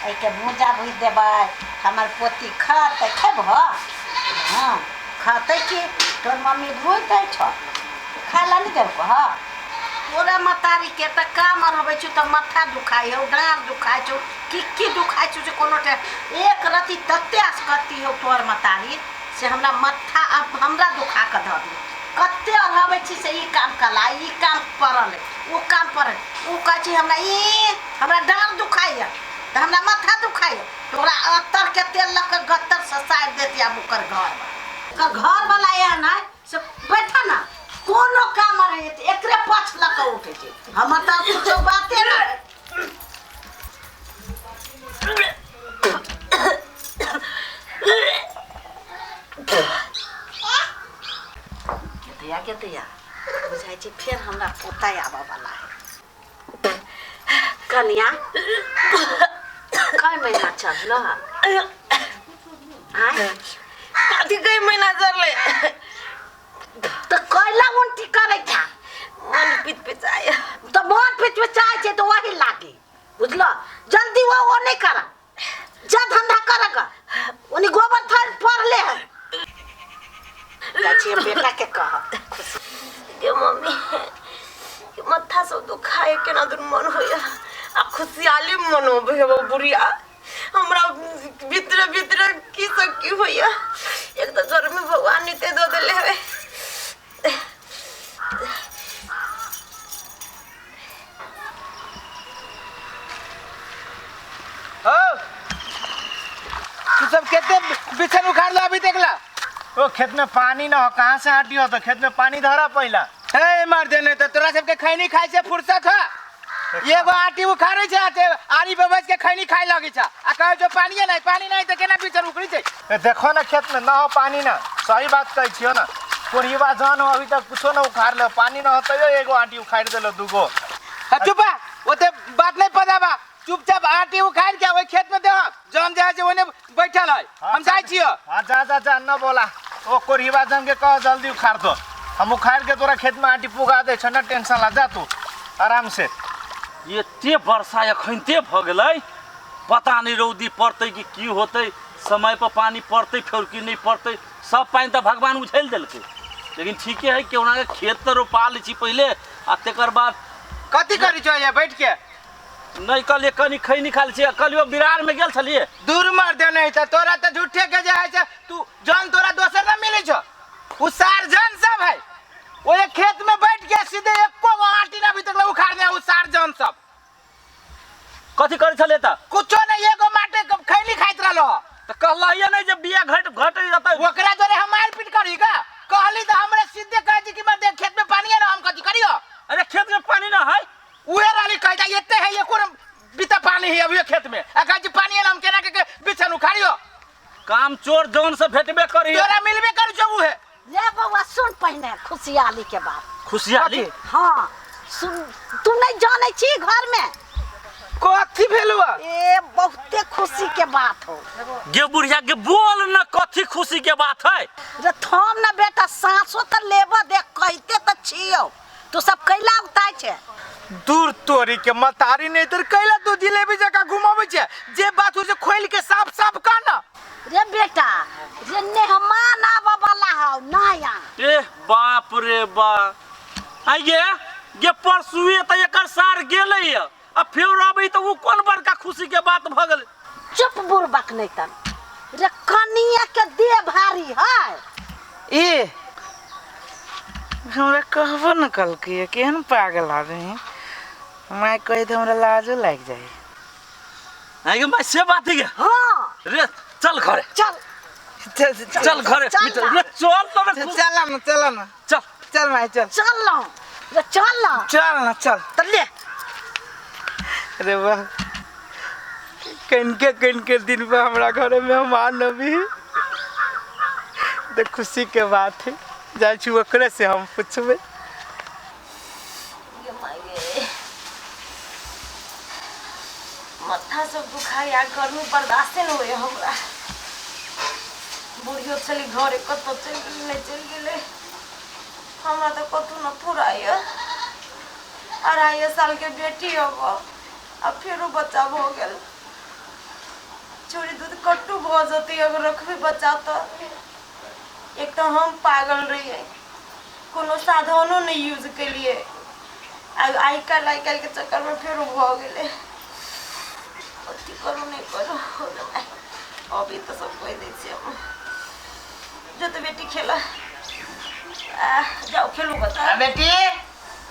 एहिके भूजा भूजि देबै, हमर पोती खतै। खेबह? हँ, खतै की, तोर मम्मी भूजि दै छौ, खाय लए नहि देलकौ। हँ, तोरा महतारीके तऽ काम रहबै छौ तऽ माथा दुखाइ हौ, डाँड़ दुखाइ छौ, की की दुखाइ छौ से कोनो टे एक रति तते असकत्ती हौ तोहर महतारी से हमरा माथा अब हमरा दुखा कऽ धऽ दियौ। कते अढ़बै छी से ई काम कला, ई काम पड़ल है, ओ काम पड़ल, ओ कहै छै हमरा ई हमरा डाँड़ दुखाइए तऽ हमरा माथा दुखाइए, तऽ ओकरा अत्तरके तेल लऽ कऽ गत्तर ससारि देती। आब ओकर घरवला, ओकर घरवला एहन है से बैठा ना, कोनो काम रहै तऽ एकरे पाछ लऽ कऽ उठै छै, हमर तऽ कुछो बाते नहि। गेदैया गेदैया, बुझाइ छै फेर हमरा पोता आबऽ वाला है। कनिया, कय महीना चढ़ल? आँय? कथी कई महीना चढ़ले? तऽ कैला उल्टी करै छा? मन पित पिचाय। तऽ मन पित पिचाय छै तऽ वही लागी, बुझलो? जल्दी वो नहीं करा, जा धंधा कर ग, ओनी गोबर थर पड़ले है। जाइ छियै बेटा के कह खुशी। गे मम्मी, के माथा सब दुखाय, केना दुन मन होइया आ खुशहाली मनोबै है बुढ़िया। हमरा भीतरे भीतरे की सब की होइया। एक तऽ गर्मी भगवान एते दऽ देले है। ओ तू सब केते बिछन उखाड़ लो अभी देखला? ओ खेत में पानी ना हो, कहाँ से आटी हो? तो खेत में पानी धरा पहिला। हे मार देने तो तोरा सबके खैनी खाइ से फुर्सत है। एगो आटी उखाड़े छै आते आरी पे बैठ के खैनी खाइ लगे छै आ कहे जो पानी नहीं, पानी नहीं, तो केना बिछन उखड़ी छै? ए देखो ना, खेत में ना हो पानी ना। सही बात कहै छियो ना, कोढ़ीबा जहन हो अभी तक कुछो ना उखाड़ लो, पानी ना हो तैयो एगो आटी उखाड़ देलो दूगो। हा, चुप बा, ओते बात नहीं पता बा, चुपचाप आटी उखाड़ के ओहि खेत में देह, जन जे है से ओने बैठल है। हम जाइ छियो। हाँ, जा जा जा, न बोला। ओ कोढ़ीबा जन के कह जल्दी उखाड़ दो, हम उखाड़ के तोरा खेत में आटी पुगा दे छ, न टेंशन ला, जा तू आराम से। एते वर्षा एखनते भऽ गेलै, पता नहि रौदी पड़तै कि की होतै, समय पर पानी पड़तै फेर कि नहि पड़तै। सब पानि तऽ भगवान उझलि देलकै, लेकिन ठीके है, केहुना के खेत तऽ रोपा लै छी पहिले आ तकर बाद। कथी करै छौ यहाँ बैठ के? नहि कहलियै कनि खैनी खा लै छी, कहलियै बिरारमे गेल छलियै। दूर मर दे, नहीं तऽ तोरा तऽ झूठे के जे है से तू जन तोरा दोसर ना मिलै छौ, उ सार जन सब है ओए खेत में बैठ के सीधे एको गो आटी ना अभी तक उखाड़ने उ सार जन सब। कथी करै छलियै तऽ? कुछो नहीं, एगो माटे के खैनी खाइत रहलो। तऽ कहलहिए नहि जे बिया घट घट जेतै। ओकरा जोरे हम मारपीट करी का? कहली तऽ हमरे सीधे कह दी कि मैं देख खेत में पानी है ना, हम कथी करियो? अरे खेत में पानी ना है। उहे रहली कहता एते है, एको बीता पानी है अभी खेत में, आ कह पानी है ना, हम केना के बिछन उखाड़ियो? काम चोर जौन से भेटबे करी, तोरा मिलबे करू छौ उहे। ले बौआ, सुन पहिने खुशहाली के बात। खुशहाली? हाँ सुन, तू नहीं जानै छी घर में कथी भेलु? ए बहुते खुशी के बात हो। गे बुढ़िया के बोल न, कथी खुशी के बात है? रे थम ना बेटा, साँसो त लेबऽ दे, कहते त छियौ, तू सब कैला उताय छे? दूर तोरी के मतारी, नहीं तर कैला तू जिलेबी जका घुमाबै छे? जे बात हो से खोल के साफ साफ कह ना। रे बेटा रे, मेहमान आबऽ वाला हौ नया। ए बाप रे बा, आइये गे परसुए त एकर सार गेलै आ फेर अबै त उ कोन बड़का खुशी के बात भ गेलै? चुप बुड़बक, नहीं तन रे कनिया के देह भारी है। ए हमरा कहबो न कलकै, केहन पागल आदमी, माय कहे तऽ हमरा लाजो लागि जाइ। आइगे माय, से बात है? हाँ। रे चल घरे। चल। चल। चल घरे। चल। मित्र, रे चल त रे। चल न, चल न। चल। चल माय, चल। चल न रे, चल न। चल न, चल। त ले। अरे वाह, कनके कनके दिन पर हमरा घर में मेहमान अभी तो खुशी के बात है। जाइ छी ओकरे से हम पूछबै। माथा सब दुखाय आ गर्मी बर्दाश्ते नहि होइए हमरा। बुढ़ियो छली घरे, कतऽ चलि गेलै नहि चलि गेलै, हमरा तऽ कतहु न फुराइए। 2.5 सालके बेटी अब आ फेरो बच्चा भऽ गेल। छोरी दूध कट्टू भऽ जेतै अगर रखबै बच्चा तऽ। एक तऽ हम पागल रहियै, कोनो साधनो नहि यूज केलियै। आइ काल्हि आइ काल्हिके चक्करमे फेरो भऽ गेलै। अथी करू नहि करू, अभी तऽ सब कहि दै छियै हम। जो तऽ बेटी खेला, आ जाउ खेलू बता। बेटी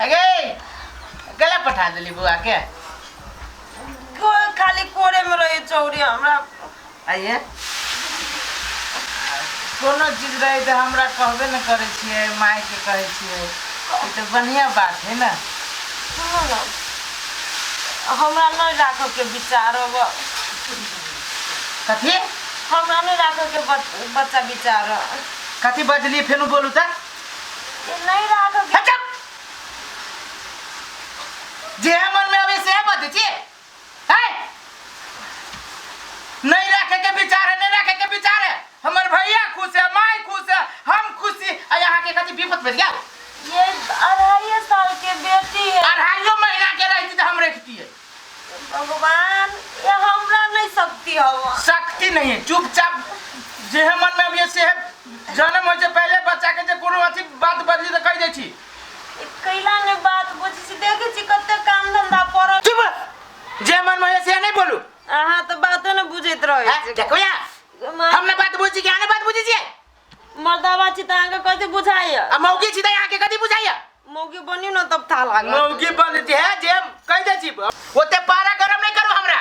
अगे गला पठा देली बुआ के। खाली कोरे में रहे चौरी हमरा। आइए कोनो चीज रहे तऽ हमरा कहबे न करै छियै, मायके कहै छियै। ई तऽ बढ़िआँ बात है ने। सुनू ने, हमरा नहि राखऽके विचार अब। कथी? हमरा नहि राखऽके बच्चा विचार। कथी बजलियै फेनो बोलू तऽ। नहीं राखऽके। चुप! जे मन में अबै से बजै छियै। है नहीं रखे के विचार है, नहीं रखे के विचार है। हमर भैया खुश है, माय खुश है, हम खुशी। आ यहाँ के कथी विपत भेल गेल? ये 2.5 साल के बेटी है। अढ़ाइयो महीना के रहती तऽ हम रखतियै। भगवान, ये हमरा नहीं शक्ति हवा। शक्ति नहीं है, चुपचाप जे है मन में अभी से है। जन्म होइ से पहले बच्चा के जे कोनो अथी बात बजली तऽ कहि दै छी। कैला ने बात बुझै छी, देखै छी कते काम धंधा पड़ल। चुप, जे मन में से नहीं बोलू। अहाँ तऽ बातो ने बुझैत रहै छी। देखो यार, हम ने बात बुझी कि अहाँ ने बात बुझै छियै? मर्दाबा छी तऽ अहाँके कथी बुझाइया? आ मौगी छी तऽ अहाँके कथी बुझाइया? मौगी बनियो ने तब था लागत। मौगी बन जे है जे कहि दै छी। ओते पारा गरम नहीं करू हमरा।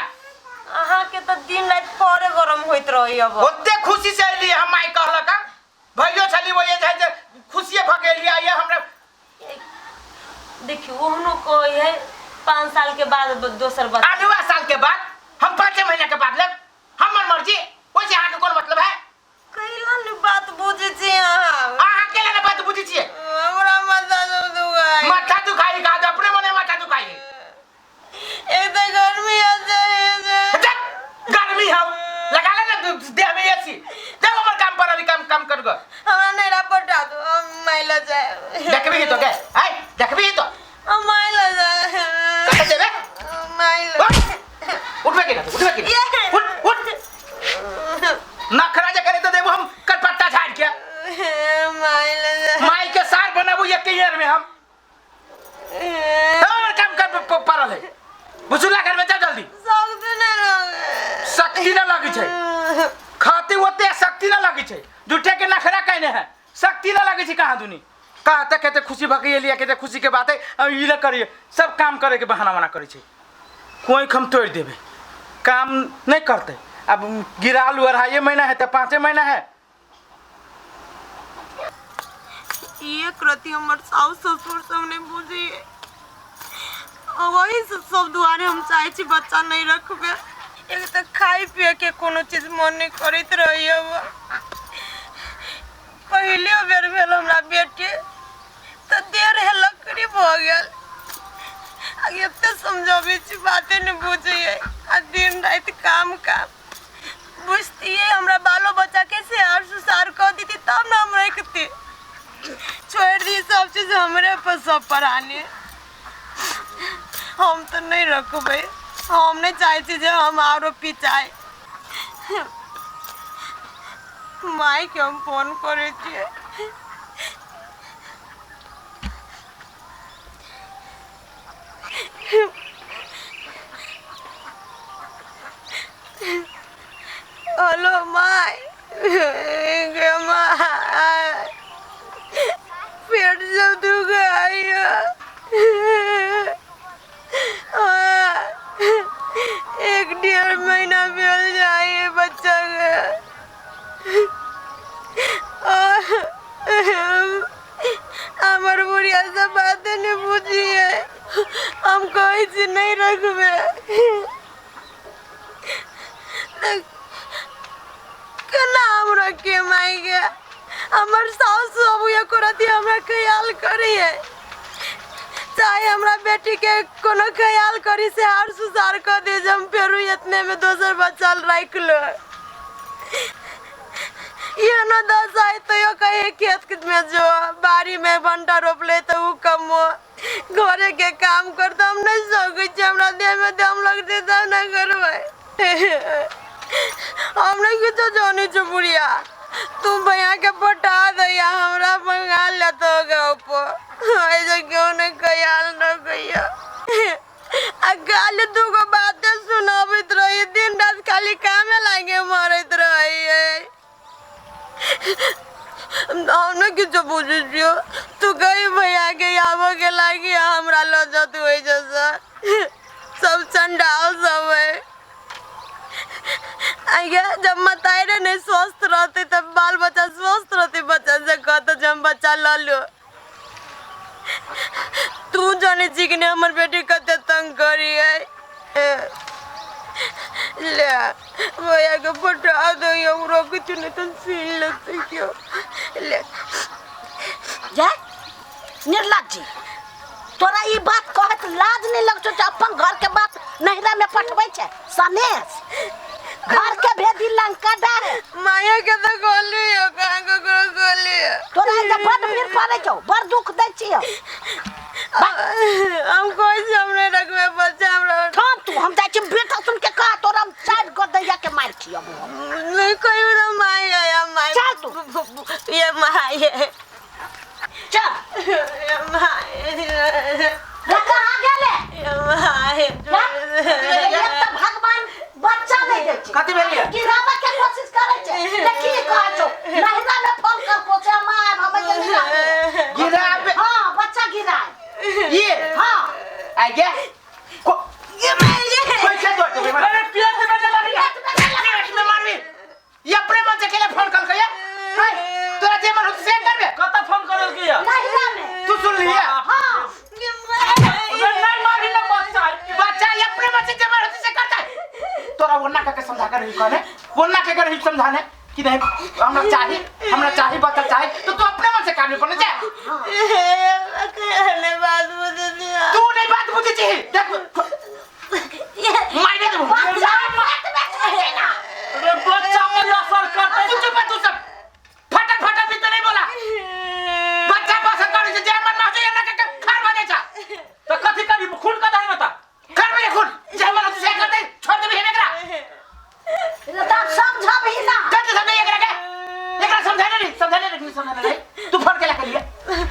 अहाँके तऽ दिन राति परे गरम होइत रहैया। ओते खुशी से अयली हम, माय कहलक भैयो छली वो जे जे खुशिये भऽ गेली। आइए हमरा देखियौ ओहनो कहै है 5 साल के बाद दोसर बच्चा। आठवा साल के बाद हम 5 महीना के बाद लेब, हमर मर्जी। ओइसे अहाँके कोन मतलब है? कैला ने बात बुझै छी अहाँ? अहाँ केला ने बात बुझै छियै? हमरा माथा सब दुखाइ। माथा दुखाइ का? अपने मने माथा दुखाइ। एक तऽ गर्मी आ जाइ। गर्मी हौ लगा ले ने देह में एसी। देख हमर काम पर अभी काम काम कर गो। हमरा नैरा पटा दो, हम माइला जाए। देखबी तो के आइ देखबी तो हम माइला जाए। कते देबे? माइला। उठबे कि ना? उठबे कि ना? उठ उठ। नखरा जे करे तो देबो हम कटपट्टा झाड़ के। माइला जाए। माई के सार बनाबू एक ईयर में हम। और काम कर पड़ल है बुझुला घर में जा जल्दी। शक्ति नहीं लगे। शक्ति ना लगी छै, खाती ओते शक्ति ना लगी छै। झूठे के नखरा कहने है, शक्ति ना लगी छै। कहाँ दुनी कहाँ तक कहते खुशी भऽ गेलियै, कहते खुशी के बात है। अब ई ले करिए सब काम करे के बहाना बना करै छै। कोई हम तोड़ि देबै, काम नहीं करते। अब गिरालू 2.5 महीना है तऽ 5 महीना है। एक रति हमर साउस ससुर सब नहीं बुझिए, वही सब दुआरे हम चाहे छी बच्चा नहीं रखबे। एक तऽ खाय पिए के कोनो चीज मन नहीं करैत रहैया। पहिले बेर भेल हमरा बेटी तऽ देर है लकड़ी भऽ गेल। आ एते समझाबै छी बाते नहीं बुझैए। आ दिन राति काम काम बुझतियै हमरा बालो बच्चा के से सुसार कऽ देती तब ने हम रखती। छोड़ दी सब चीज हमरे पर सब परानी। हम तो नहीं रखबै, हम नहीं चाहे छी जे हम आरो पिचाए। माय के हम फोन करै छियै। हेलो my, गे my, पेट सब दुखाइया। 1-1.5 महीना भेल जाइए बच्चा के। हमर बुढ़िया सब बात नहीं बुझिए। हम कहै छी नहीं रखबे। केना हम रखिए माय के? हमर साउस अब एको रति हमरा ख्याल करिए, चाहे हमरा बेटी के कोनो ख्याल करी से हार सुसार कऽ दे जे हम फेरू इतने में दोसर बच्चा राखि लो। एहनो दशा है तैयो कहे खेत में जो बाड़ी में भंटा रोपले तऽ उ कमो घरे के काम कर। हम नहीं सकै छी, हमरा देह में दम लगतै तब ने करबै। हम नहीं किछो जानै छौ बुढ़िया, तू भैया के पटा दैया, हमरा मंगा लेतो ऊपर ऐसे क्यों नहीं कयाल न कहिया। आ गाली दूगो बातें सुनाबैत रही, दिन रात खाली कामे लागे मरैत रही। हम नहीं किछो बुझै छियौ, तू कही भैया के आबऽ के लागी, हमरा लऽ जतू जैसे सब चंडाल सब है। आगे जब मतारे नहीं स्वस्थ रहते तब बाल बच्चा स्वस्थ रहते, बच्चा से कहते जे हम बच्चा ल लो। तू जाने छी कि नहीं हमर बेटी कते तंग करी है। ले भैया के पटा दो, ये रोक तू नहीं तो सीन लगते क्यों। ले जा निर्लज्जी, तोरा ई बात कहत लाज नहीं लगछौ जे अपन घर के बात नहिरा में पठबै छै सनेश? घर के भेदी लंका डारे। माया के तो गोली हो, कहाँ ककरो गोली। तोरा जे बड भीड़ पड़ै छौ, बड़ दुख दै छियौ। हम कोई से हम नहीं रखबे बच्चा हमरा। थम तू, हम जाइ छी बेटा सुन के कह तोरा हम साइड कर दैया के मार छियौ। नहीं कोई ना माया या माया। चल तू। ये माया। चल। ये माया। कहाँ गेले? ये माया। एक तऽ भगवान बच्चा नहीं दै छै। कथी भेलियै? गिराबे के कोशिश करै छै। देखी कहै छौ, नहिरा में फोन कर को से माय हम जे गिराबे। गिराबे? हां, बच्चा गिराए। ये? हां। आ गे को ये माया। कोई के तोड़ देबे? अरे पेट में मारबी, पेट में मारबी। ये अपने मन से केले फोन कल कया? हाय, तोरा जे मन होत से करबे। कत फोन करल के या? नहिरा में। तू सुन लिया? हां। नहीं मारी ना बच्चा। बच्चा ये अपने मन से जे मन होत से करता है। तोरा वो ना के समझा कर ही कहने, वो ना के कर ही समझाने कि नहीं हमरा चाही, हमरा चाही बच्चा चाही, तो तू अपने मन से काम पड़ने जा। कहने बात बुझे दिया। तू नहीं बात बुझे छी। देख माइने दे बच्चा पेट में छोड़े ना। अरे बच्चा पर असर करते। तू चुप तू सब फटा फटा भी तो नहीं बोला। बच्चा पसंद करे से जे मन में ना के खार बजे छा। तो कथी करी खून का दाई बता? कर बजे खून जे मन होत से करते, छोड़ देबे एकरा। त समझबही ना। कथी समझे एकरा के? एकरा समझाने नहीं, समझाने नहीं, समझाने नहीं। तू फोन के ला के लिए,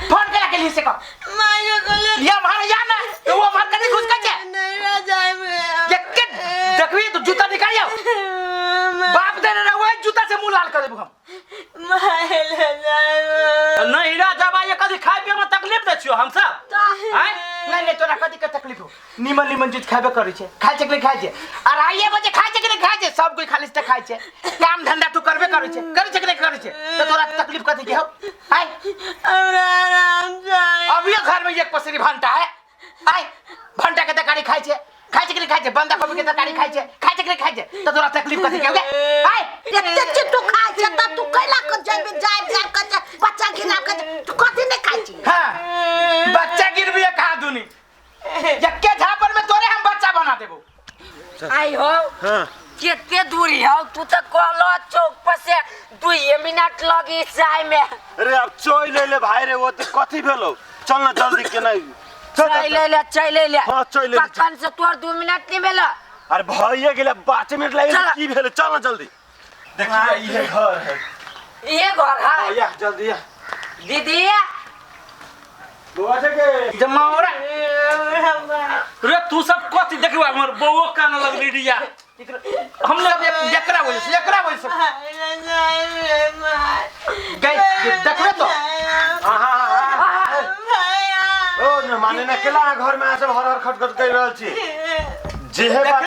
फोन के ला के लिए से कह। मायो बोले या मार या ना तो वो मार कनी घुस के नहीं रह जाए मैं। ये के देखबी तो जूता निकाल आओ। बाप देने ना वही जूता से मुंह लाल कर देबो हम। माय ले जाए। नहिरा जबा ये कथी खाय पिए में तकलीफ दै छियो हम सब? आय नहीं नहीं तोरा कथी के तकलीफ हो? निमन निमन चीज खाबे करै छै, खाय छै कि नहीं खाय छै? अढ़ाइए बजे खाय छै कि नहीं खाय छै? सब कोई खाली से खाय छै। काम धंधा तू करबे करै छै, करै छै कि नहीं करै छै? तो तोरा तकलीफ कथी के हो? आय हमरा आराम चाही। अभी घर में एक पसरी भंटा है, आय भंटा के तरकारी खाय छै, खाय छै कि नहीं खाय छै? बंदा गोभी के तरकारी खाय छै, खाय छै कि नहीं खाय छै? तो तोरा तकलीफ कथी के हो? आय एते चीज तू खाय छै त तू कैला के जेबी जाय जाय के बच्चा गिरा के तू कथी नहीं खाय छी? हां, बच्चा गिरबी खा दुनी। यक्के झापर में तोरे हम बच्चा बना देबो। आई हो। हां, केते दूरी हो? तू त कहलो चौक पर से 2 मिनट लगी जाय में। अरे अब चल ले ले भाई रे, वो तो कथी भेलो? चल ना जल्दी के नहीं। चल ले ले, चल ले ले। हां चल ले। तखन से तोर 2 मिनट नहीं भेल। अरे भइए गेलै, 5 मिनट लागि की भेल? चल ना जल्दी। देखिए ये घर है, ये घर है। या जल्दी या दीदी बौआ के जमावरा। रे तू सब कथी देखबा? हमर बौओ कान लगली रिया। हम सब एकरा वजह से, एकरा वजह से गई देखबे तो। हां हां हां ओ न माने ना केला घर में सब हर हर खटखट कर रहल छी। जेहे बात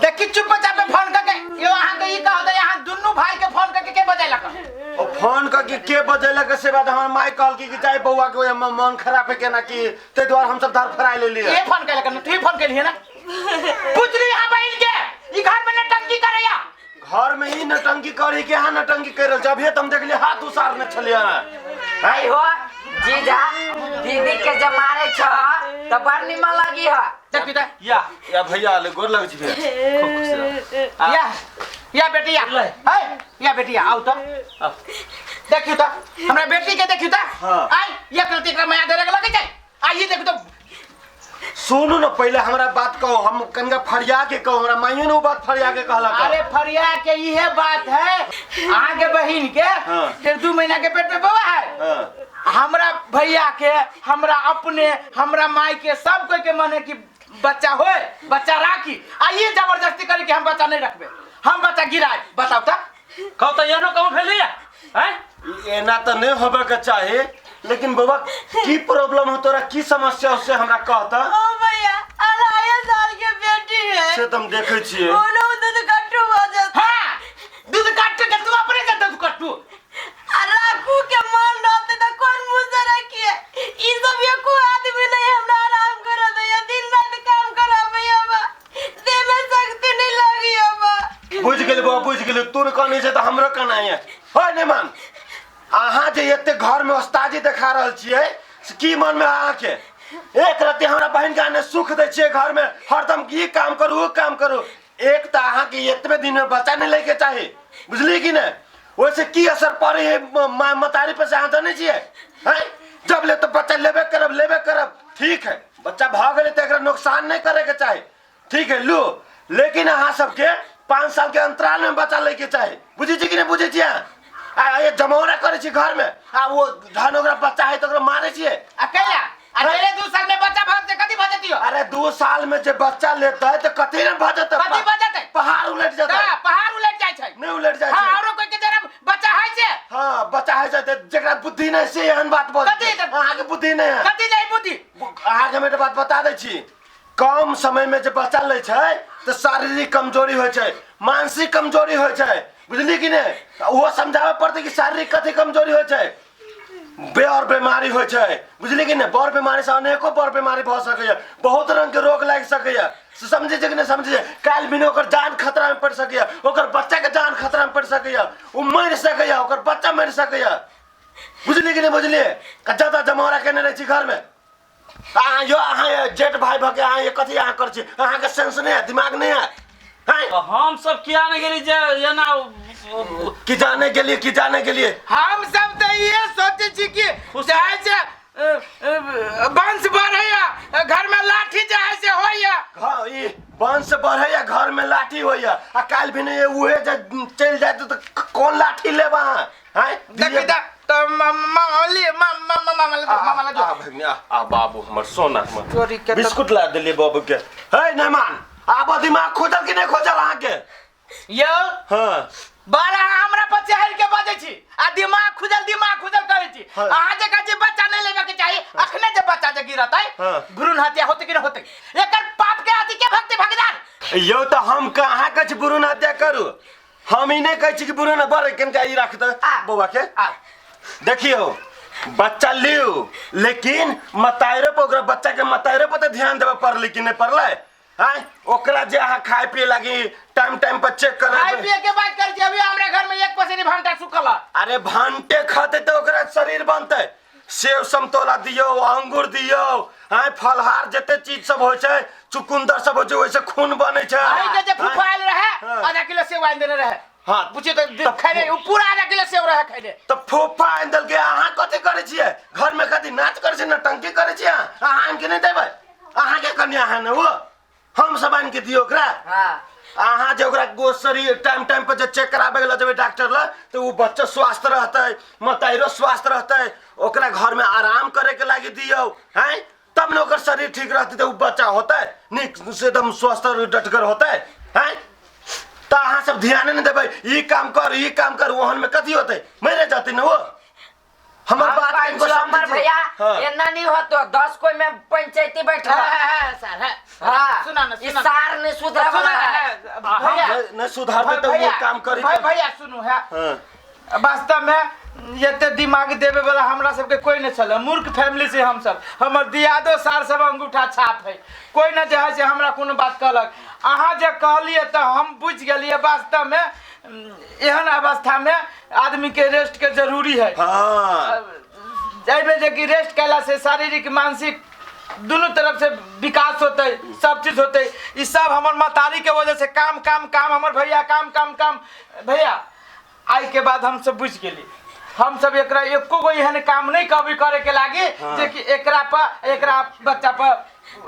देखी चुप चाप फोन करके यो अहाँ के ई कह दे, अहाँ दुन्नू भाई के फोन करके के बजेलक? ओ फोन करके के बजेलक से बात हमर माई कहल की जाय बौआ के मन खराब है केना की, ते द्वार हम सब धार फराय ले लिए। के फोन केलक न? तू फोन केलिए ना? पूछली हां बहिन के ई घर में नटंकी करैया? घर में ई नटंकी करी के हां नटंकी कर रहल छै। अभी त हम देखली हाथ उसारने छलिए। आई हो जीजा, दीदी के जे मारे छ त बड़ निमन लगी ह। देखी त या या भैया ले गोर लग छी भैया। खूब खुश रह। या या बेटिया, है या बेटिया आउ त देखियो त हमरा बेटी के देखियो त। आइ ये गलती एकरा माया देरे लगे छै। आइ ये देखियो त सुनू न पहिले हमरा बात कहो, हम कनिका फरिया के कहो, हमरा माइयो ने उ बात फरिया के कहलक। अरे फरिया के इहे बात है, अहाँ के बहिन के हाँ। 1.5-2 महीना के पेट में बौआ है। हाँ। हमरा भैया के, हमरा अपने, हमरा माई के, सब कोई के मन है कि बच्चा होए, बच्चा राखी। आ ये जबरदस्ती करे कि हम बच्चा नहीं रखबे, हम बच्चा गिराए। बताओ त कहू तऽ एहनो कहूँ भेलैया हैं? एना तऽ नहीं होबे के चाही, लेकिन बाबा की प्रॉब्लम हो तोरा, की समस्या हो से हमरा कहता। ओ भैया 2.5 साल के बेटी है से तऽ हम देखै छियै। ओनो दूध कट्टू भऽ जेतै। हाँ, दूध काटू के तू अपने से दूध कट्टू। आ राखू के मन रहते तऽ कोन मुँह से रखिए? ई सब एको आदमी नहीं हमरा आराम करऽ दैया, दिन रात काम कराबैया बा, देह में शक्ति नहीं लगैया बा। बुझि गेली बौआ, बुझि गेली। तोर कहने छै तऽ हमरो कहना है। होय नहि मान, अहाँ जे एते घर में ओस्ताजी देखा रहल छियै से की मन में अहाँ के? एक रत्ती हमरा बहिन के आने सुख दै छियै घर में, हरदम ई काम करू ओ काम करू। एक तऽ अहाँ के एतबे दिन में बच्चा नहीं लैके चाही, बुझलियै कि नहि? ओहिसे की असर पड़े है मतारी पर से अहाँ जानै छियै? हैं? जब ले तऽ बच्चा लेबे करब, लेबे करब। ठीक है, बच्चा भऽ गेलै तऽ एकरा नुकसान नहीं करे के चाही, ठीक है लू, लेकिन अहाँ सबके 5 साल के अंतराल में बच्चा लैके चाही, बुझै छी कि नहि बुझै छी अहाँ? आ ये जमौरा करै छी घर में, आ वो धन ओकरा बच्चा है तऽ ओकरा मारै छियै। आ कैला? आ तेरे 2 साल में बच्चा भऽ जेतै, कथी भऽ जेतै यौ? अरे 2 साल में जे बच्चा लेतै तऽ कथी ने भऽ जेतै? कथी भऽ जेतै? पहाड़ उलटि जेतै। तऽ पहाड़ उलटि जाइ छै। नहि उलटि जाइ हाँ, छै। औरो कोई के जरा बच्चा है से? हाँ, बच्चा है से, जेकरा बुद्धि नहि से एहन बात बजै कथी छै। तऽ- अहाँके बुद्धि नहि है। कथी जाइ बुद्धि? अहाँके हम एकटा बात बता दै छी, कम समय में जे बच्चा लै छै तऽ शारीरिक कमजोरी होइ छै, मानसिक कमजोरी होइ छै, बुझलियै कि नहि? ओहो समझाबे पड़तै कि शारीरिक कथी कमजोरी होइ छै, बड़ बीमारी होइ छै, बुझलियै कि नहि? बड़ बीमारी से अनेको बड़ बीमारी भऽ सकैए, बहुत रंग के रोग लागि सकैए, से समझै छै कि नहि समझै छै? काल्हि बिना ओकर जान खतरा में पड़ि सकैए, ओकर बच्चा के जान खतरा में पड़ि सकैए, ओ मरि सकैए, ओकर बच्चा मरि सकैए, बुझलियै कि नहि बुझलियै? ज्यादा जमौरा केने रहै छी घर में। अहाँ यो, अहाँ ये जेठ भाई भके अहाँ ये कथी अहाँ करै छी? अहाँके सेंस नहि है, दिमाग नहि है, हैं? तऽ हम सब किया नहि गेली जे एना कि जाने के लिए, कि जाने के लिए? हम सब तऽ इहे सोचै छी कि चाहे से वंश बढ़ैया, घर में लाठी चाहे से होइया। हाँ, ई वंश बढ़ैया, घर में लाठी होइया, आ काल्हि भी नहीं उहे जे चलि जायत तऽ कोन लाठी लेब अहाँ? हैं? देखी तऽ मामा आ भगनी, आ, आ बाबू हमर सोना हमर। चोरी के तऽ- बिस्कुट ला देलियै बाबू के। हे नहीं मान, आब दिमाग खोजल कि नहीं खोजल अहाँके? यौ हाँ। बड़ा हमरा पर चढ़ि के बजै छी आ दिमाग खुजल, दिमाग खुजल करै छी। हाँ। अहाँ जे कहै छी बच्चा नहीं लेबे के चाही, अखने जे बच्चा जे गिरतै, हाँ। भ्रूण हत्या होतै कि नहि होतै? एकर पाप के अथी के भक्ति भगदार? यौ तऽ हम कहाँ कहै छी भ्रूण हत्या करू, हम ई नहि कहै छी कि भ्रूण बड़ कनिका ई राख दे आ। बौआ के। आ। देखियौ बच्चा लियौ, लेकिन मताइरो पर ओकरा बच्चा के मताइरो पर तऽ ध्यान देबऽ पड़लै कि नहि पड़लै? आँय, ओकरा जे अहाँ खाय पिए लागी टाइम टाइम पर चेक खाय करबै। पिए के बात करै छी, अभी हमरा घर में एक पसेरी भंटा सुखल है। अरे भंटे खते तऽ ओकरा शरीर बनतै। सेब समतोला दियौ, अंगूर दियौ, आँय फलहार जते चीज सब होइ छै, चुकुन्दर सब होइ छै, ओहिसँ खून बनै छै। अहीं के जे फूफा आयल रहे, हाँ। आधा किलो सेब आनि देने रहे। हाँ। बुझियौ तऽ खैले, ओ पूरा आधा किलो सेब रहे खैले। तऽ फूफा आनि देलकै, अहाँ कथी करै छियै घर में? कथी नाच करै छियै, नौटंकी करै छियै अहाँ? अहाँ आनि के नहि देबै? अहाँके कन्या है ने ओ, हम सब आनि के दियौ ओकरा? हाँ। अहाँ जे ओकरा गो शरीर टाइम टाइम पर जे चेक कराबै लए जेबै डॉक्टर लग तऽ ओ बच्चा स्वस्थ रहतै, मताइरो स्वस्थ रहतै। ओकरा घर में आराम करे के लागी दियौ, हैं? तब ने ओकर शरीर ठीक रहतै तऽ ओ बच्चा होतै नीक से, एकदम स्वस्थ और डटगर होतै, हैं? तऽ अहाँ सब ध्यान नहि देबै, ई काम कर, ई काम कर, ओहन में कथी होतै? मरे जतै ने ओ। हमर हम बात कहै कनिको छियौ, हमर समझै छियै? भैया हाँ। एना नहीं होतो, 10 कोई में पंचायती बैठल। हाँ, हाँ, हाँ, सर, हाँ। हाँ। सुना ना, ई सुना ना। सार नहीं सुधरे सुना वाला ना, है। हाँ, भैया। नहीं सुधारते तऽ वो काम करी। भैया सुनू है। हाँ। वास्तव में एते दिमाग देवे वाला हमरा सबके कोई नहीं छल, मूर्ख फैमिली से हम सब, हमर दियादो सार सब अंगूठा छाप है, कोई न जे है से हमरा कोनो बात कहलक। अहाँ जे कहलिए तऽ हम बुझि गेलिए, वास्तव में एहन अवस्था में आदमी के रेस्ट के जरूरी है। हाँ। एहिमे जे कि रेस्ट कयला से शारीरिक मानसिक दुनू तरफ से विकास होतै, सब चीज होतै। ई सब हमर महतारी के वजह से काम काम काम, हमर भैया काम काम काम। भैया आइ के बाद हम सब बुझि गेली, हम सब एकरा एको गो एहन काम नहीं कभी करे के लागी। हाँ। जे कि एकरा पर, एकरा बच्चा पर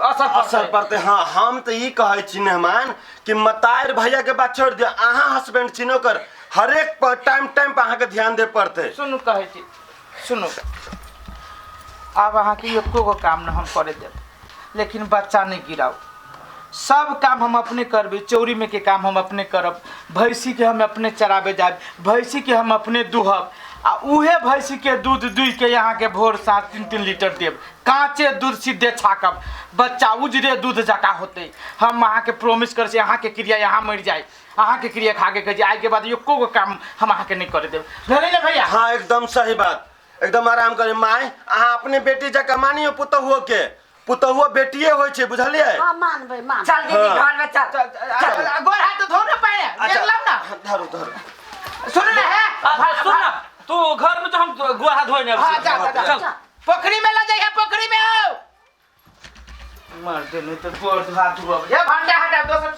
असर असर पड़तै। पड़तै। हाँ, हम तऽ ई कहै छी मेहमान कि मतार भैया के बात छोड़ि दियौ, अहाँ हस्बैंड छी ने, ओकर हरेक पर टाइम टाइम पर अहाँके ध्यान दे पड़तै। सुनू कहै छी, सुनू, आब अहाँके एको गो काम न हम करे देब, लेकिन बच्चा नहि गिराउ। सब काम हम अपने करबै, चौरी में के काम हम अपने करब, भैंसी के हम अपने चराबे जायब, भैंसी के हम अपने दुहब, आ उहे भैंसी के दूध दुहि के यहाँ के भोर साँझ 3-3 लीटर देब। काँचे दूध सीधे छाकब, बच्चा उजरे दूध जका होतै। हम अहाँके प्रोमिस करै छी, अहाँके क्रिया यहाँ मरि जाय, अहाँके क्रिया खा के कहै छी, आइके बाद एको गो काम हम अहाँके नहि करे देब। भेलै ने भैया? हाँ, एकदम सही बात, एकदम आराम करे माय। अहाँ अपने बेटी जकाँ मानियो पुतहुओ के, पुतहुओ बेटिए होइ छै, बुझलियै? हाँ, मानबै मान। चल दीदी, हाँ। घर में चल। चल, गोर हाथ धो ना पहले। अच्छा। देख लाओ ना। धरू धरू। सुन ना है। सुन ना, तू घर में तो हम गोड़ हाथ धोए नहीं। हाँ, जा जा जा। चल। पोखरी में ल जाइए, पोखरी में आओ। मर दे नहीं तो गोर हाथ धोब। ये भांडा हटा दोसर।